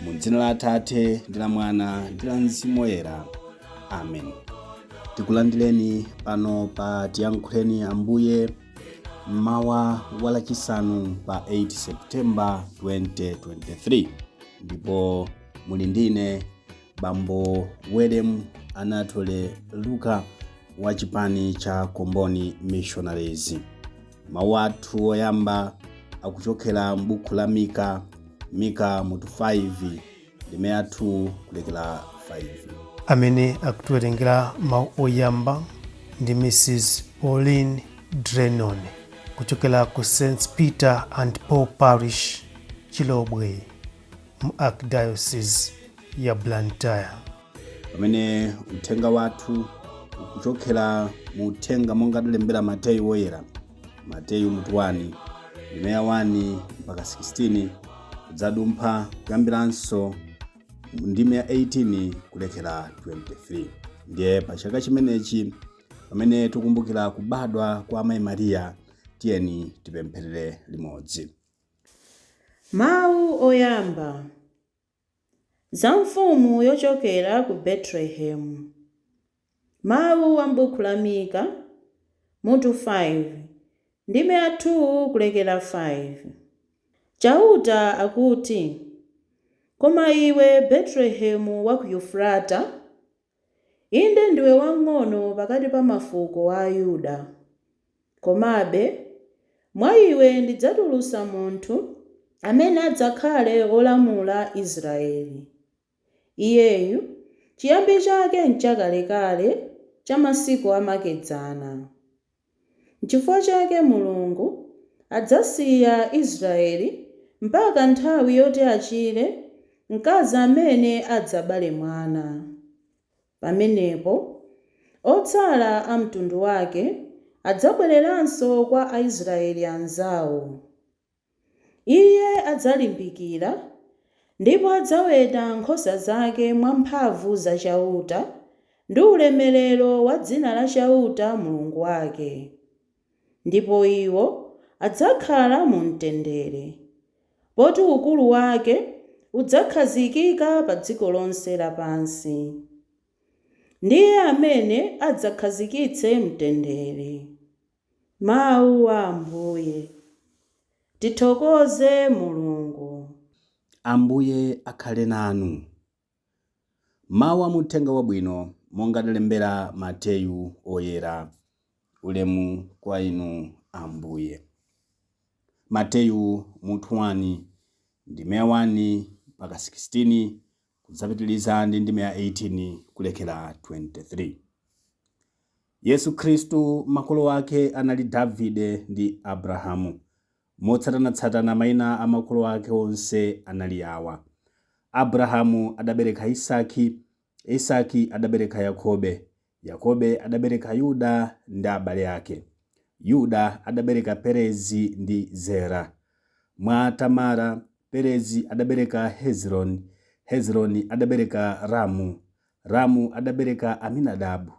Mu dzina la Atate ndi la Mwana ndi la Mzimu Woyera, amen. Tikulandireni pano pa Tiyankhuleni Ambuye mmawa wa Lachisanu pa 8 September 2023, ndipo muli ndine Bambo Welem Anatole Luka wa chipani cha Comboni Missionaries. Mawu athu oyamba akuchokera m'buku la Mika, Mika mutu 5 ndime ya 2 kulekera 5. Amene akutiwerengera mawu oyamba ndi Mrs Pauline Drenon kuchokera ku St Peter and Paul Parish, Chilobwe, mu Archdiocese ya Blantyre. Pamene uthenga wathu ukuchokera mu uthenga monga adalembera Mateyu Woyera, Mateyu mutu 1 ndime ya 1 mpaka 16, kudzadumpha kuyambiranso ndime ya 18 kulekera 23. Ndiye pa chaka chimenechi pamene tikumbukira kubadwa kwa Amayi Mariya, tiyeni tipempherere limodzi. Mawu oyamba. Za mfumu yochokera ku Betelehemu. Mawu a m'buku la Mika, mutu 5, ndime ya 2 kulekera 5. Chauta akuti, Koma iwe Betelehemu wa ku Yufurata, inde ndiwe wamng'ono pakati pa mafuko a Ayuda. Komabe, mwa iwe ndidzatulutsa munthu amene adzakhale wolamula Israeli. Iyeyu, chiyambi chake nchakalekale, cha masiku amakedzana. Nchifukwa chake Mulungu adzasiya Israeli mpaka nthawi yoti achire mkazi amene adzabale mwana. Pamenepo otsala a mtundu wake adzabwereranso kwa Aisraeli anzawo. Iye adzalimbikira ndipo adzaweta nkhosa zake mwamphamvu za Chauta ndi ulemerero wa dzina la Chauta Mulungu wake. Ndipo iwo adzakhala mu mtendere, poti ukulu wake udzakhazikika pa dziko lonse lapansi. Ndiye amene adzakhazikitse mtendere. Mawu a Ambuye. Tithokoze Mulungu. Ambuye akhale nanu. Mawu a Muthenga Wabwino monga adalembera Mateyu Oyera. Ulemu kwa inu Ambuye. Mateyu mutu 1 ndime ya 1 mpaka 16, kudzapitiliza ndi ndime ya 18 kulekera 23. Yesu Khristu makolo ake anali Davide ndi Abrahamu. Motsatanatsatana mayina a makolo ake onse anali awa: Abrahamu adabereka Isaki, Isaki adabereka Yakobe, Yakobe adabereka Yuda ndi abale ake. Yuda adabereka Perezi ndi Zera. Mwa Tamara, Perezi adabereka Hezironi, Hezironi adabereka Ramu, Ramu adabereka Aminadabu,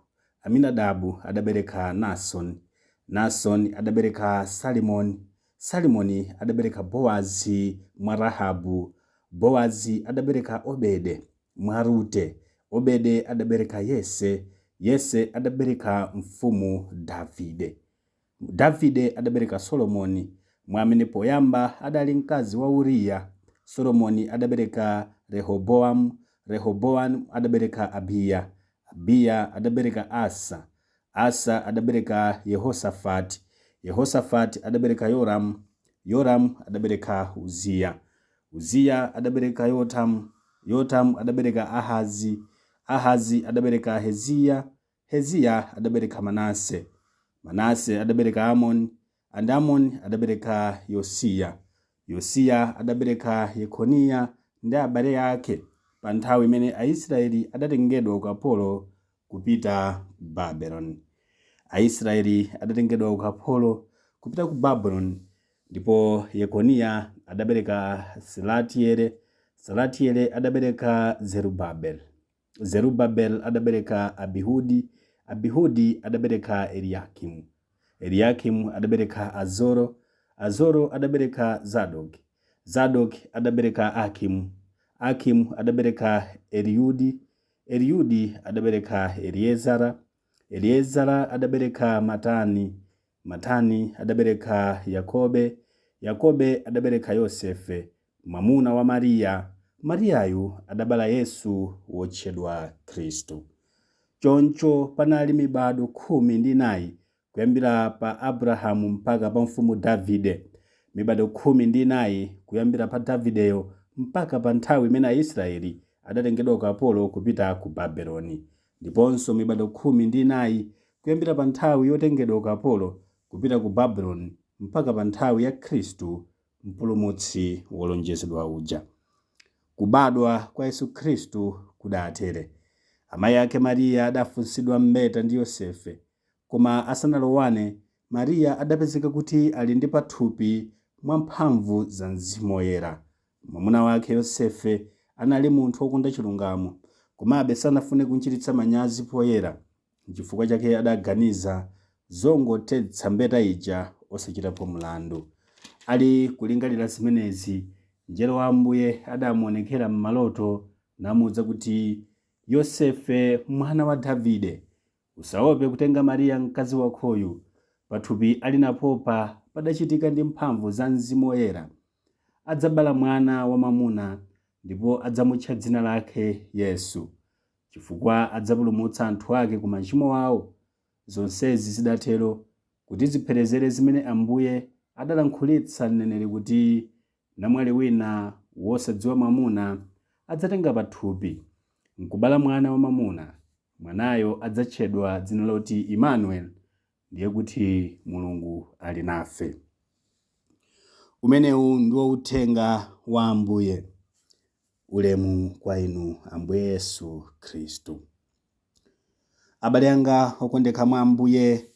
Aminadabu adabereka Naasoni, Naasoni adabereka Salimoni, Salimoni adabereka Bowazi mwa Rahabu, Bowazi adabereka Obede mwa Rute, Obede adabereka Yese, Yese adabereka mfumu Davide. Davide adabereka Solomoni mwa amene poyamba adali mkazi wa Uriya. Solomoni adabereka Rehobowamu, Rehobowamu adabereka Abiya, Abiya adabereka Asa, Asa adabereka Yehosafati, Yehosafati adabereka Yoramu, Yoramu adabereka Uziya, Uziya adabereka Yotamu, Yotamu adabereka Ahazi, Ahazi adabereka Heziya, Heziya adabereka Manase, Manase adabereka Amoni, and Amoni adabereka Yosiya. Yosiya adabereka Yekoniya ndi abale ake pa nthawi imene Aisraeli adatengedwa ukapolo kupita ku Babeloni. Aisraeli adatengedwa ukapolo kupita ku Babeloni. Ndipo Yekoniya adabereka Salatiele, Salatiele adabereka Zerubabeli, Zerubabeli adabereka Abihudi, Abihudi adabereka Eliyakimu, Eliyakimu adabereka Azoro, Azoro adabereka Zadoki, Zadoki adabereka Akimu, Akimu adabereka Eliudi, Eliudi adabereka Eliezara, Eliezara adabereka Matani, Matani adabereka Yakobe, Yakobe adabereka Yosefe, mwamuna wa Mariya. Mariyayu adabala Yesu wotchedwa Khristu. Choncho panali mibado 14 kuyambira pa Abrahamu mpaka pa mfumu Davide, mibado 14 kuyambira pa Davideyo mpaka pa nthawi imene Aisraeli adatengedwa ukapolo kupita ku Babeloni, ndiponso mibado 14 kuyambira pa nthawi yotengedwa ukapolo kupita ku Babeloni mpaka pa nthawi ya Khristu Mpulumutsi wolonjezedwa uja. Kubadwa kwa Yesu Khristu kudatere. Amayi ake Mariya adafunsidwa mbeta ndi Yosefe, koma asanalowane, Mariya adapezeka kuti ali ndi pathupi mwa mphamvu za Mzimu Woyera. Mwamuna wake Yosefe anali munthu wokonda chilungamo, komabe sanafune kumchititsa manyazi poyera. Nchifukwa chake adaganiza zongothetsa mbeta ija osachitapo mlandu. Ali kulingalira zimenezi, mngelo wa Ambuye adamuonekera m'maloto namuwuza kuti, Yosefe mwana wa Davide, usaope kutenga Mariya mkazi wakoyu, pathupi ali napopa padachitika ndi mphamvu za Mzimu Woyera. Adzabala mwana wamwamuna ndipo adzamutcha dzina lake Yesu, chifukwa adzapulumutsa anthu ake ku machimo awo. Zonsezi zidatero kuti zipherezere zimene Ambuye adalankhulitsa mneneri kuti, Namwali wina wosadziwa mwamuna adzatenga pathupi, nkubala mwana wamwamuna. Mwanayo adzatchedwa dzina loti Imanueli, ndiye kuti Mulungu ali nafe. Umenewu ndiwo uthenga wa Ambuye. Ulemu kwa inu Ambuye Yesu Khristu. Abale anga okondeka mwa Ambuye,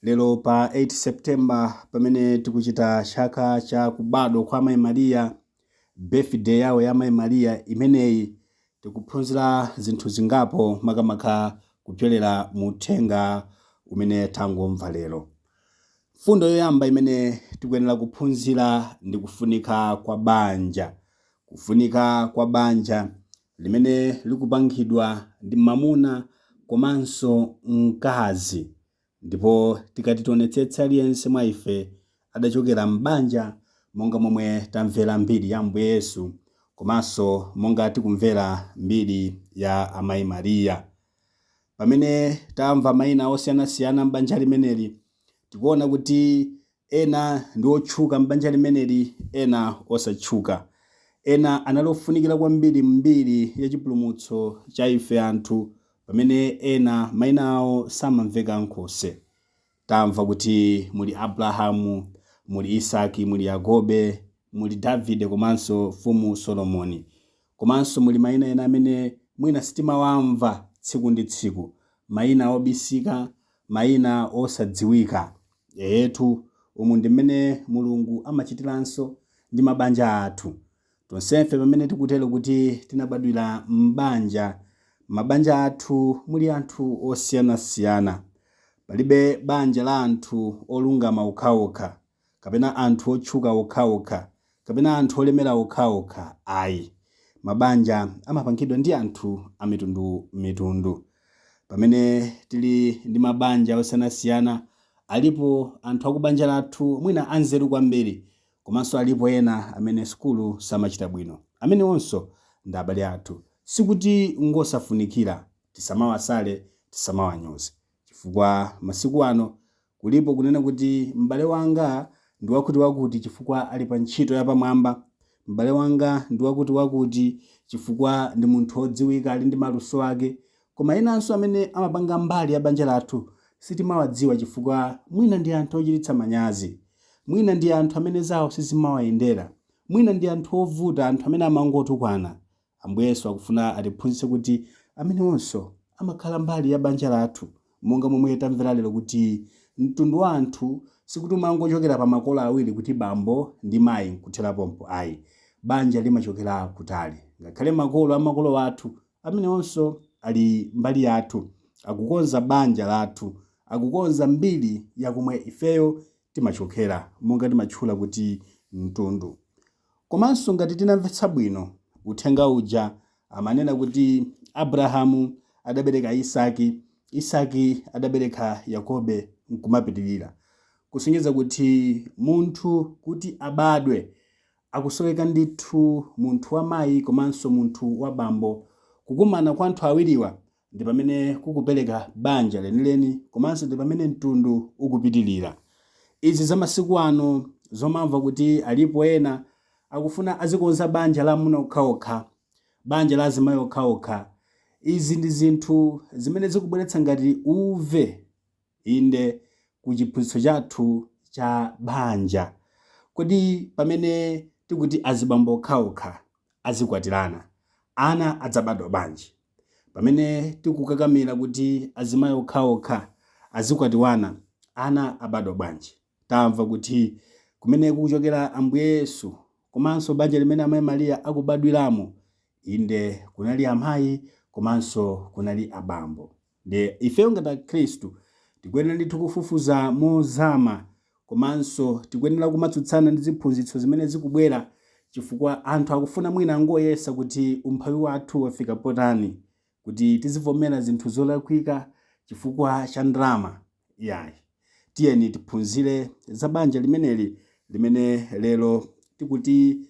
lero pa 8 September pamene tikuchita chaka cha kubadwa kwa Amayi Mariya, birthday yawo ya Amayi Mariya imeneyi, tikuphunzira zinthu zingapo makamaka kupyolera mu uthenga umene tangomva lero. Mfundo yoyamba imene tikuyenera kuphunzira ndi kufunika kwa banja. Kufunika kwa banja limene likupangidwa ndi mamuna komanso mkazi. Ndipo tikati tionetsetse aliyense mwa ife adachokera m'banja monga momwe tamvera mbiri ya Ambuye Yesu komanso monga tikumvera mbiri ya Amayi Mariya. Pamene tamva mayina osiyanasiyana m'banja limeneli, tikuona kuti ena ndi otchuka m'banja limeneli, ena osatchuka. Ena anali ofunikira kwambiri m'mbiri ya chipulumutso cha ife anthu, pamene ena mayina awo samamveka nkonse. Tamva kuti muli Abrahamu, muli Isaki, muli Yakobe, muli Davide komanso Mfumu Solomoni. Komanso muli mayina ena amene mwina sitimawamva tsiku ndi tsiku, mayina obisika, mayina osadziwika. Eetu, umu ndi mmene Mulungu amachitiranso ndi mabanja athu. Tonsefe pamene tikutero kuti tinabadwira m'banja, mabanja athu muli anthu osiyanasiyana. Palibe banja la anthu olungama okhaokha, kapena anthu otchuka okhaokha, kapena anthu olemera okhaokha ayi. Mabanja amapangidwa ndi anthu amitundumitundu. Pamene tili ndi mabanja osiyanasiyana, alipo anthu akubanja lathu mwina anzeru kwambiri, komanso alipo ena amene sukulu samachita bwino. Amenewonso ndi abale athu. Sikuti ngosafunikira, tisamawasale, tisamawanyoze. Chifukwa masiku ano kulipo kunena kuti m'bale wanga ndi wakutiwakuti chifukwa ali pa ntchito yapamwamba, m'bale wanga ndi wakutiwakuti chifukwa ndi munthu wodziwika ali ndi maluso ake. Koma enanso amene amapanga mbali ya banja lathu sitimawadziwa chifukwa mwina ndi anthu ochititsa manyazi, mwina ndi anthu amene zawo sizimawayendera, mwina ndi anthu ovuta, anthu amene amangotukwana. Ambuye Yesu akufuna atiphunzitse kuti amenewonso amakhala mbali ya banja lathu, monga momwe tamvera lero kuti Mtundu wa anthu sikuti umangochokera pa makolo awiri kuti bambo ndi mayi nkuthera pompo ayi. Banja limachokera kutali. Ngakhale makolo a makolo athu amenewonso ali mbali yathu, akukonza banja lathu, akukonza mbiri ya komwe ifeyo timachokera monga timatchula kuti mtundu. Komanso ngati tinamvetsa bwino uthenga uja amanena kuti Abrahamu adabereka Isaki, Isaki adabereka Yakobe nkumapitirira. Kusonyeza kuti munthu kuti abadwe akusoweka ndithu munthu wa mayi komanso munthu wa bambo. Kukumana kwa anthu awiriwa ndi pamene kukupereka banja lenileni komanso ndi pamene mtundu ukupitirira. Izi za masiku ano zomamva kuti alipo ena akufuna azikonza banja la amuna okhaokha, banja la azimayi okhaokha, izi ndi zinthu zimene zikubweretsa ngati uve inde ku chiphunzitso chathu cha banja. Kodi pamene tikuti azibambo okhaokha azikwatirana, ana adzabadwa bwanji? Pamene tikukakamira kuti azimayi okhaokha azikwatiwana, ana abadwa bwanji? Tamva kuti kumene kukuchokera Ambuye Yesu komanso banja limene amayi Mariya akubadwiramo, inde kunali amayi komanso kunali abambo. Ndiye ifeyo ngati Akhristu tikuyenera ndithu kufufuza mozama komanso tikuyenera kumatsutsana ndi ziphunzitso zimene zikubwera chifukwa anthu akufuna mwina angoyesa kuti umphawi wathu wafika potani kuti tizivomera zinthu zolakwika chifukwa cha ndalama. Iyayi. Tiyeni tiphunzire za banja limeneli limene lero tikuti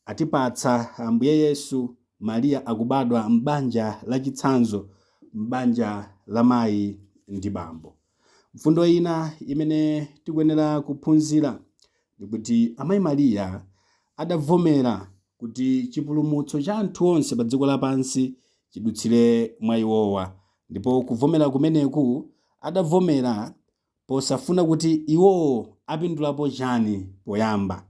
atipatsa Ambuye Yesu, Maria akubadwa m'banja lachitsanzo, m'banja la mayi ndi bambo. Mfundo ina imene tikuyenera kuphunzira ndikuti amayi Maria adavomera kuti chipulumutso cha anthu onse pa dziko lapansi chidutsire mwa iwowa, ndipo kuvomera kumeneku adavomera posafuna kuti iwowo apindulapo chani poyamba.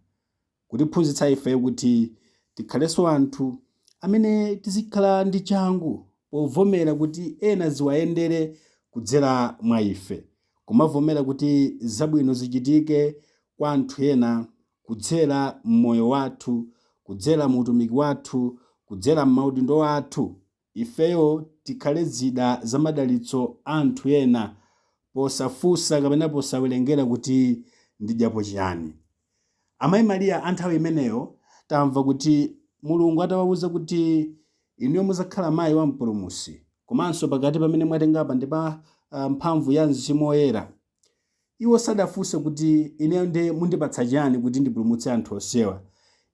Kutiphunzitsa ife kuti tikhalenso anthu amene tizikhala ndi changu povomera kuti ena ziwayendere kudzera mwa ife, kumavomera kuti zabwino zichitike kwa anthu ena kudzera m'moyo wathu, kudzera mu utumiki wathu, kudzera m'maudindo athu. Ifeyo tikhale zida za madalitso a anthu ena posafunsa kapena posawerengera kuti ndidyapo chiyani. Amayi Maria a nthawi imeneyo tamva kuti Mulungu atawauza kuti inuyo muzakhala mayi wa Mpulumutsi komanso pakati pamene mwatengapa ndi pa mphamvu ya Mzimu Woyera. Iwo sadafunse kuti ineyo nde mundipatsa chiyani kuti ndipulumutse anthu onsewa?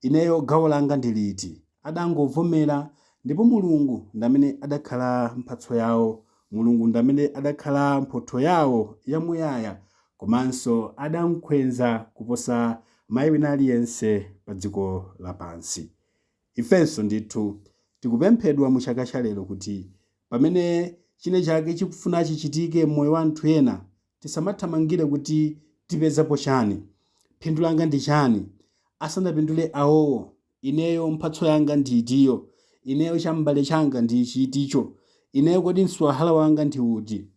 Ineyo gawo langa ndi liti? Adangovomera ndipo Mulungu ndamene adakhala mphatso yawo, Mulungu ndamene adakhala mphotho yawo yamuyaya komanso adamkhwenza kuposa mayi wina aliyense pa dziko lapansi. Ifenso ndithu tikupemphedwa mu chaka cha lero kuti pamene china chake chikufuna chichitike m'moyo wa anthu ena, tisamathamangire kuti tipezapo chani, phindu langa ndi chani, asanapindule awowo, ineyo mphatso yanga ndi itiyo, ineyo cham'mbale changa ndi chiticho, ineyo kodi mswahala wanga ndi uti?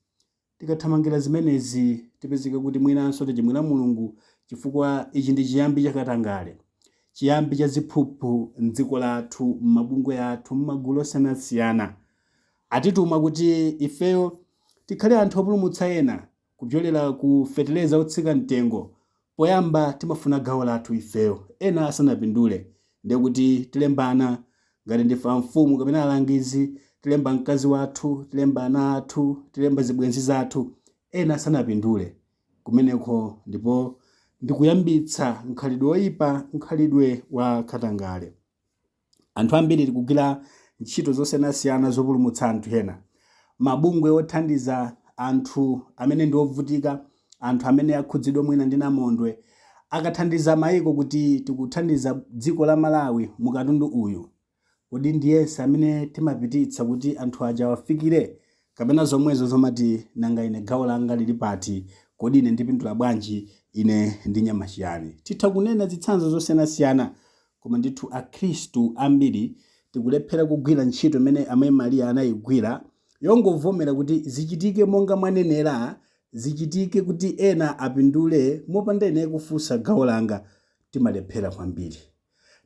Tikathamangira zimenezi tipezeka kuti mwinanso tachimwira Mulungu chifukwa ichi ndi chiyambi cha katangale, chiyambi cha ziphuphu m'dziko lathu, m'mabungwe athu, m'magulu osiyanasiyana. Atituma kuti ifeyo tikhale anthu opulumutsa ena kupyolera ku feteleza otsika mtengo. Poyamba timafuna gawo lathu ifeyo ena asanapindule. Ndiye kuti tilembana ngati ndife amfumu kapena alangizi, tilemba mkazi wathu, tilemba ana athu, tilemba zibwenzi zathu ena asanapindule. Kumeneko ndipo ndikuyambitsa mkhalidwe woipa, mkhalidwe wa katangale. Anthu ambiri tikugwira ntchito zosiyanasiyana zopulumutsa anthu ena. Mabungwe othandiza anthu amene ndi ovutika, anthu amene akhudzidwa mwina ndi namondwe, akathandiza maiko kuti tikuthandiza dziko la Malawi mu katundu uyu, kodi ndi yense amene timapititsa kuti anthu aja awafikire? Kapena zomwezo zomati nanga ine gawo langa lili pati, kodi ine ndipindula bwanji, ine ndinyama chiyani? Titha kunena zitsanzo zosiyanasiyana Koma ndithu akhristu ambiri tikulephera kugwira ntchito imene amayi Maria anayigwira yongovomera kuti zichitike monga mwanenera. Zichitike kuti ena apindule mopanda ine kufunsa gawo langa. Timalephera kwambiri.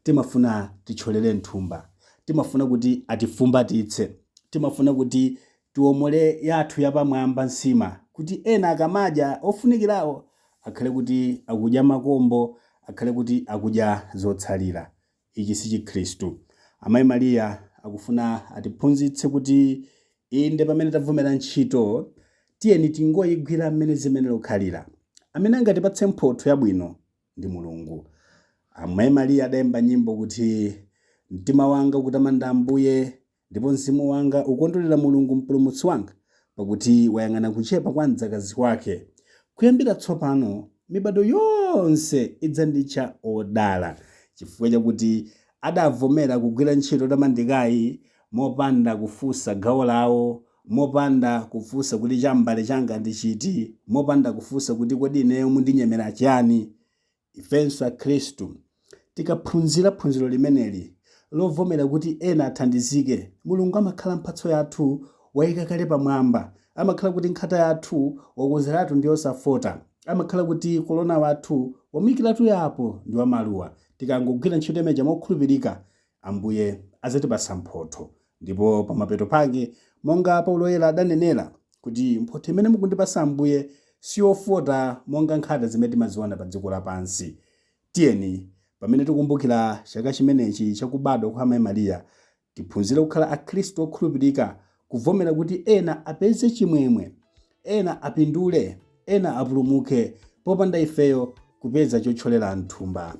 Timafuna tithyolere nthumba, timafuna kuti atifumbatitse, timafuna kuti tiwomole yathu yapamwamba nsima, kuti ena akamadya ofunikirawo akhale kuti akudya makombo, akhale kuti akudya zotsalira. Ichi si Chikhristu. Amayi Mariya akufuna atiphunzitse kuti inde, pamene tavomera ntchito, tiyeni tingoyigwira mmene zimene lokhalira. Amene angatipatse mphotho yabwino ndi Mulungu. Amayi Mariya adayimba nyimbo kuti, "Mtima wanga ukutamanda Ambuye, ndipo mzimu wanga ukondwerera Mulungu Mpulumutsi wanga, pakuti wayang'ana kuchepa kwa mdzakazi wake. Kuyambira tsopano mibado yonse idzanditcha odala," chifukwa chakuti adavomera kugwira ntchito yotamandikayi mopanda kufunsa gawo lawo, mopanda kufunsa kuti chambale changa ndi chiti, mopanda kufunsa kuti kodi ineyo mundinyemera chiyani. Ifenso Akhristu tikaphunzira phunziro limeneli lovomera kuti ena athandizike, Mulungu amakhala mphatso yathu wayika kale pamwamba, amakhala kuti nkhata yathu wakonzeratu ndi yosafota, amakhala kuti kolona wathu wamuyikiratu yapo ndi wamaluwa. Tikangogwira ntchito imeneja mokhulupirika, Ambuye adzatipatsa mphotho. Ndipo pamapeto pake, monga Paulo Woyera adanenera kuti, "Mphotho imene mukundipatsa Ambuye siyofota monga nkhata zimene timaziona pa dziko lapansi." Tiyeni, pamene tikumbukira chaka chimenechi chakubadwa kwa Amayi Mariya, tiphunzire kukhala Akhristu okhulupirika, kuvomera kuti ena apeze chimwemwe, ena apindule, ena apulumuke, popanda ifeyo kupeza chothyolera mthumba.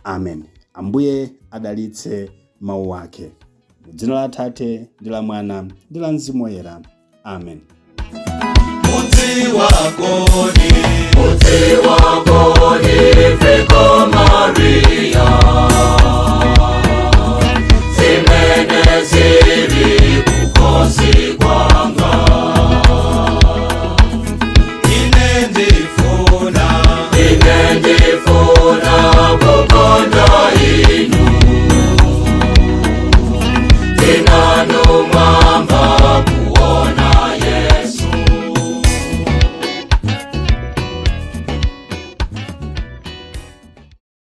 Amen. Ambuye adalitse mawu ake. Mu dzina la Atate, ndi la Mwana, ndi la Mzimu Woyera. Amen. Mudzi wakoni. Mudzi wakoni, Virgo Maria.